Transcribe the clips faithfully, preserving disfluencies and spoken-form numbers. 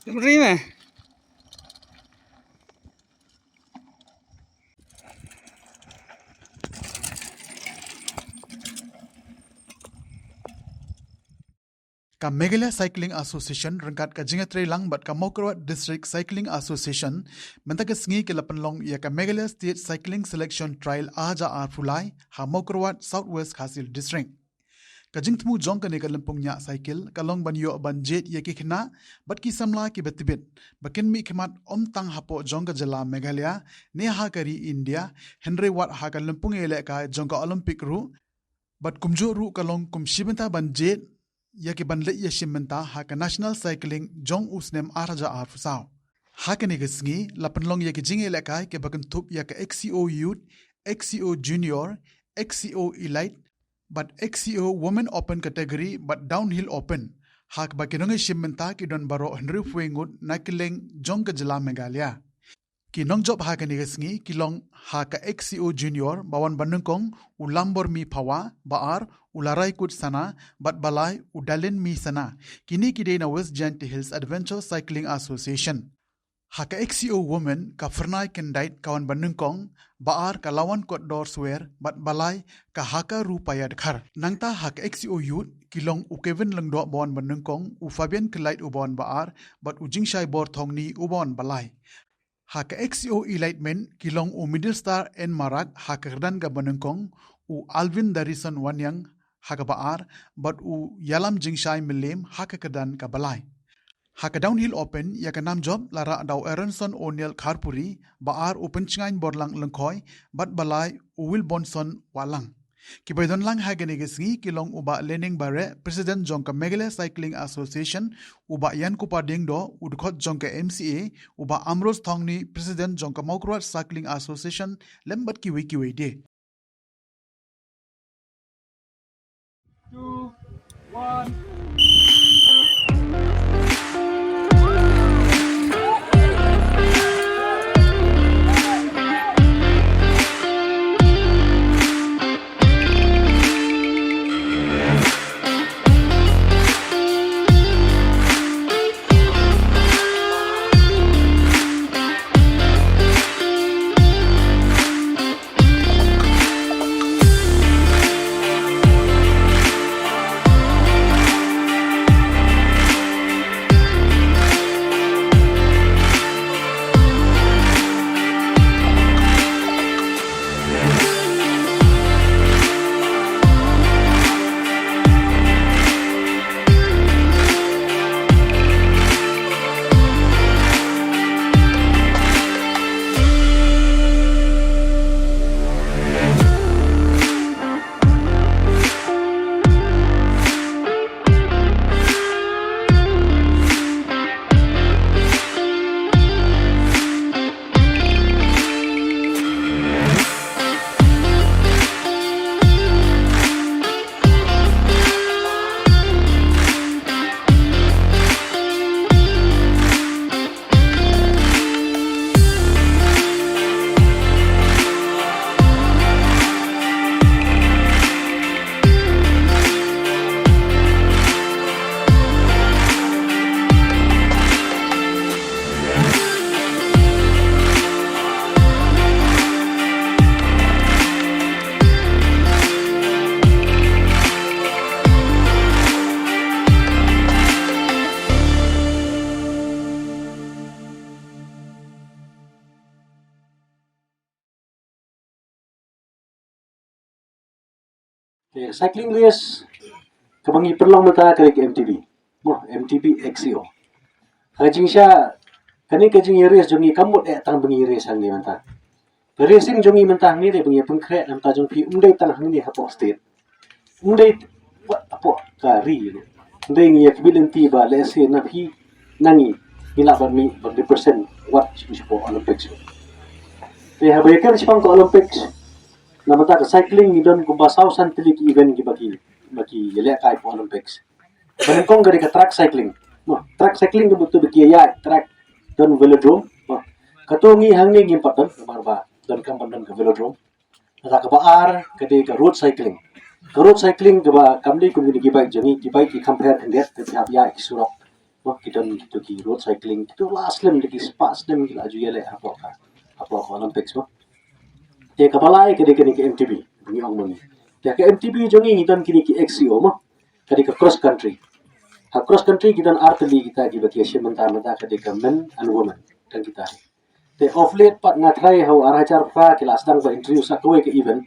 Ri me. Ka Meghalaya Cycling Association ryngkat ka jingïatreilang bad ka Mawkyrwat District Cycling Association mynta ka sngi ki la pynlong ïa ka Meghalaya State Cycling Selection Trial ar hajar arphew lai ha Mawkyrwat, South West Khasi Hills District. Ka jingthmu jong kane ka lympung ñiah cycle ka long ban ïoh ban jied ïa ki khynnah bad ki samla kiba tbit ba kin mihkhmat ym tang hapoh jong ka jylla Meghalaya ne ha ka ri India, hynrei wat ha ka lympung ïalehkai jong ka Olympic ruh. Bad kumjuh ruh ka long kum shi bynta ban jied ïa ki ban leit ïashim bynta ha ka National Cycling jong u snem ar hajar arphew saw. Ha kane ka sngi la pynlong ïa ki jingïalehkai kiba kynthup ïa ka X C O Youth, X C O Junior, X C O Elite bad X C O Women Open Category bad Downhill Open, ha kaba ki nongïashim bynta ki don baroh hynriewphew ngut na kylleng jong ka jylla Meghalaya. Ki nongjop ha kane ka sngi ki long ha ka X C O Junior ba wan ban nyngkong u Lambormi Phawa, ba ar u Laraikut Sana bad ba lai u Dalinmi Sana. Kine ki dei na West Jaintia Hills Adventure Cycling Association. Ha ka X C O Women ka Fernai Kendait ka wan ban nyngkong, ba ar ka Lawan Kotdor Swer bad ba lai ka Haka Rupaya Dkhar. Nangta ha ka X C O Youth ki long u Kevin Lyngdoh ba wan ban nyngkong, u Fabian Kendait uba wan ba ar bad u Jingshai Borthongni uba wan ba lai. Ha ka X C O Elite Men ki long u Middle Star N Marak ha ka kyrdan kaba nyngkong, u Alvin Darison Waniang ha kaba ar bad u Ïalam Jingshai Mylliem ha ka kyrdan kaba lai. Ha ka Downhill Open ïa ka nam jop la rah da u Aronson O'Neil Kharpuri, ba ar u Pynshngaiñ Borlang Lyngkhoi bad ba lai u Wilbonson Wahlang. Kiba ïadon lang ha kane ka sngi ki long u Bah Leneng Bareh, President jong ka Meghalaya Cycling Association, u Bah Ïankupar Diengdoh, u dkhot jong ka M C A, u Bah Ambrose Thongni, President jong ka Mawkyrwat Cycling Association, lem bad kiwei kiwei de. Two, one. Te cycling race kaba ngi pynlong mynta ka dei ka M T B. Mo, M T B X C O. Ka jingshisha, kane ka jingïa race jong ngi kam mut eh tang ba ngi race hangne mynta. Ka racing jong ngi mynta hangne dei ba ngi pynkhreh na bynta jong phi, ym dei tang hangne hapoh state. Ym dei hapoh ka ri. Ym dei ngi ïa khmih lynti ba lehse na phi na ngi ngi lah ban mih ban represent wat shapoh Olympics. Te haba ïa kren shaphang ka Olympics, na bynta ka cycling ngi don kumba saw san tylli ki event kiba ki, ba ki ïalehkai hapoh Olympics. Ba nyngkong ka dei ka track cycling. Mo, track cycling ka mut ba ki ïaid track, don velodrome. Mo, kato ngi hangne ngim pat don, namar ba donkam ban don ka velodrome. Kata kaba ar ka dei ka road cycling. Ka road cycling kaba kam dei kum kine ki bike jong ngi, ki bike ki kham pher khyndiat, te ki hap ïaid ki surok. Ki don kito ki road cycling, kito la slem da ki spah snem ki la ju ïaleh hapoh ka, hapoh ka Olympics mo. Te kaba lai ka dei kane ka M T B, ngi ong ma ngi. Te ka M T B jong ngi ngi don kine ki X C O mo. Ka dei ka cross country. Ha cross country ki don ar tylli kita kiba ki ïashim bynta, mynta ka dei ka men and women. Tang kita. Te of late pat nga tharai ha u ar hajar phra ki la sdang ba introduce sa kawei ka event.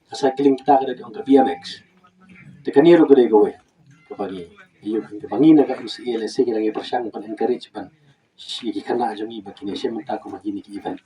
Ka cycling kita ka dei ong ka B M X. Te kane ruh ka dei kawei kaba ngi, ïa kaba ngi na ka M C A lehse ngi la ngi pyrshang ban encourage ban ïa ki khynnah jong ngi ba kin ïashim bynta kum ha kine ki event.